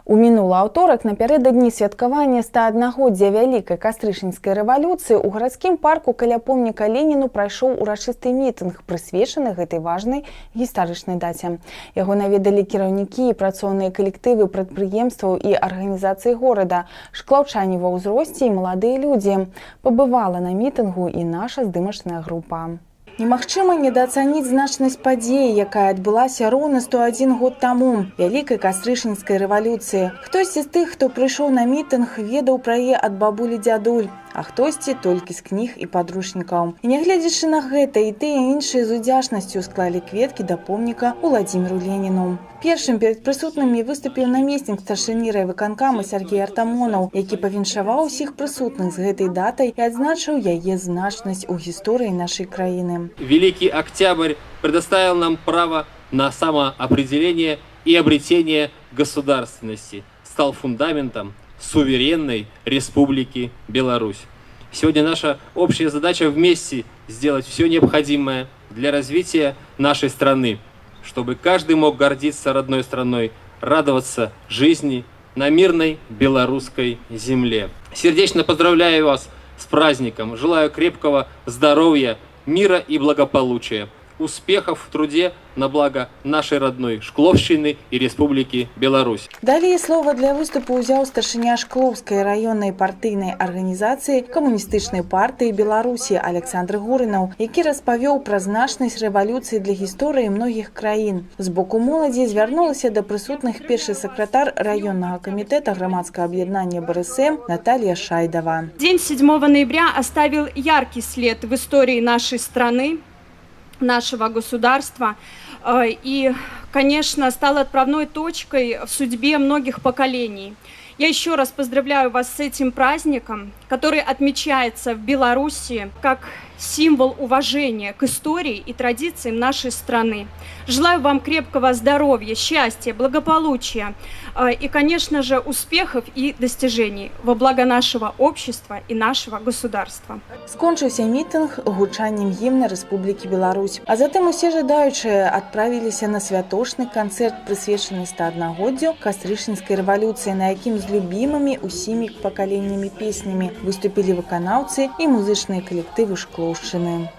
У мінулы аўторак, напярэдадні святкавання 101-годдзя Вялікай Кастрычніцкай рэвалюцыі, у гарадскім парку каля помніка Леніну прайшоў урачысты мітынг, прысвечаны гэтай важнай гістарычнай даце. Яго наведалі кіраўнікі і працоўныя калектывы прадпрыемстваў і арганізацый горада, шклаўчане ва ўзросце і маладыя людзі. Пабывала на мітынгу і наша здымачная група. Немагчыма недаацаніць значнасць падзеі, якая адбылася роўна 101 год таму, Вялікай Кастрычніцкай рэвалюцыі. Хтосьці з тых, хто прыйшоў на мітынг, ведаў пра яе ад бабулі, дзядуль, а хтосьці толькі з кніг і падручнікаў. І нягледзячы на гэта, і тыя, і іншыя з удзячнасцю склалі кветкі да помніка Уладзіміру Леніну. Першым перад прысутнымі выступіў намеснік старшыні райвыканкама Сяргей Артамонаў, які павіншаваў усіх прысутных з гэтай датай і адзначыў яе значнасць у гісторыі нашай краіны. Великий Октябрь предоставил нам право на самоопределение и обретение государственности, стал фундаментом суверенной Республики Беларусь. Сегодня наша общая задача вместе сделать все необходимое для развития нашей страны, чтобы каждый мог гордиться родной страной, радоваться жизни на мирной белорусской земле. Сердечно поздравляю вас с праздником, желаю крепкого здоровья, мира и благополучия, успехов в труде на благо нашей родной Шкловщины и Республики Беларусь. Далей слова для выступу ўзяў старшыня Шклоўскай раённай партыйнай арганізацыі Камуністычнай партыі Беларусі Аляксандр Гурынаў, які распавёў пра значнасць рэвалюцыі для гісторыі многіх краін. З боку моладзі звярнулася да прысутных першы сакратар раённага камітэта грамадскага аб'яднання БРСМ Наталья Шайдава. День 7 ноября оставил яркий след в истории нашей страны, нашего государства и, конечно, стал отправной точкой в судьбе многих поколений. Я еще раз поздравляю вас с этим праздником, который отмечается в Беларуси как символ уважения к истории и традициям нашей страны. Желаю вам крепкого здоровья, счастья, благополучия и, конечно же, успехов и достижений во благо нашего общества и нашего государства. Скончыўся мітынг гучаннем гімна Рэспублікі Беларусь. А затым усе жадаючыя адправіліся на святочны канцэрт, прысвечаны 101-годдзю Кастрычніцкай рэвалюцыі, на якім з любімымі усімі пакаленнямі песнямі выступілі выканаўцы і музычныя калектывы Шклоўшчыны.